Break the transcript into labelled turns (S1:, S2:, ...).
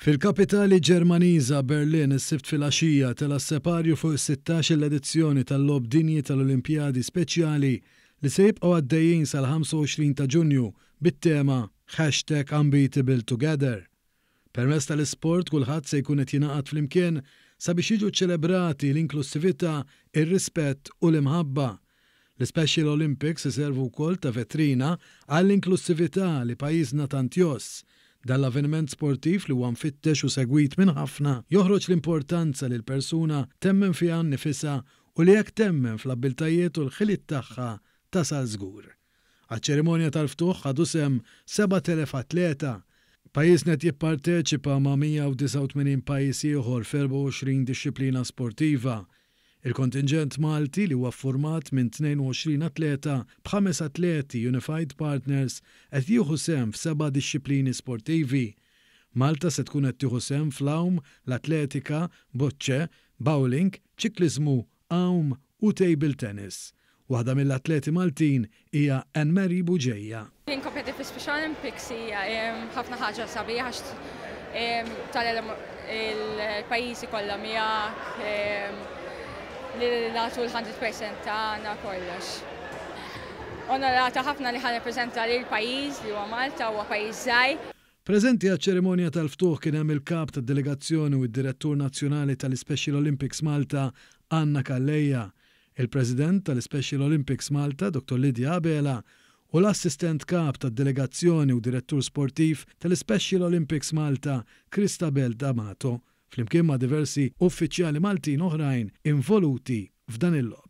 S1: Fil-kapitali Ġermaniża, Berlin, is-Sibt filgħaxija tela' s-separju fuq is-sittax-il edizzjoni tal-Logħob Dinji tal-Olimpjadi Speċjali li se jibqgħu għaddejjin sal-25 ta' Ġunju bit-tema Hashtag Unbeatable Together. Permezz tal-isport kulħadd se jkun qed jingħaqad flimkien sabiex jiġu ċċelebrati l-inklussività, ir-rispett u l-imħabba. L-Ispecial Olympics iservu wkoll ta' vetrina għall-inklussività li pajjiżna tant jgħożż. Dan l-avveniment sportiv li huwa mfittex u segwit minn ħafna joħroġ l-importanza li l-persuna temmen fiha nnifisha u li jekk temmen fl-abbiltajiet u l-ħiliet tagħha tasal żgur. Għaċ-ċerimonja tal-ftuħ ħadu sehem 7,000 atleta. Pajjiżna qed jipparteċipa ma' 189 pajjiż ieħor f'24 dixxiplina sportiva. Il-kontinġent Malti, li huwa ffurmat minn 22 atleta, b'ħames atleti Unified Partners, qed jieħu sehem f'seba' dixxiplini sportivi. Malta se tkun qed tieħu sehem fl-għawm, l-atletika, bocce, bowling, ċikliżmu, għawm u table tennis. Waħda mill-atleti Maltin hija Anne Marie Bugeja.
S2: Li nkompeti fi Special Olympics hija ħafna ħaġa sabiħa għax tara l-pajjiżi kollha miegħek li nagħtu l-100% tagħna kollox. Onorata ħafna li ħa nirrappreżenta lil pajjiż li huwa Malta, huwa pajjiż żgħir.
S1: Preżenti għaċ-ċerimonja tal-ftuħ kien hemm il-Kap tad-Delegazzjoni u d-Direttur Nazzjonali tal-Ispecial Olympics Malta, Anna Calleja, il-President tal-Ispecial Olympics Malta, Dottor Lydia Abela, u l-Assistent Kap tad-Delegazzjoni u Direttur Sportiv tal-Ispecial Olympics Malta, Christabel D'Amato, flimkien ma' diversi uffiċjali Maltin oħrajn involuti f'dan il-logħob.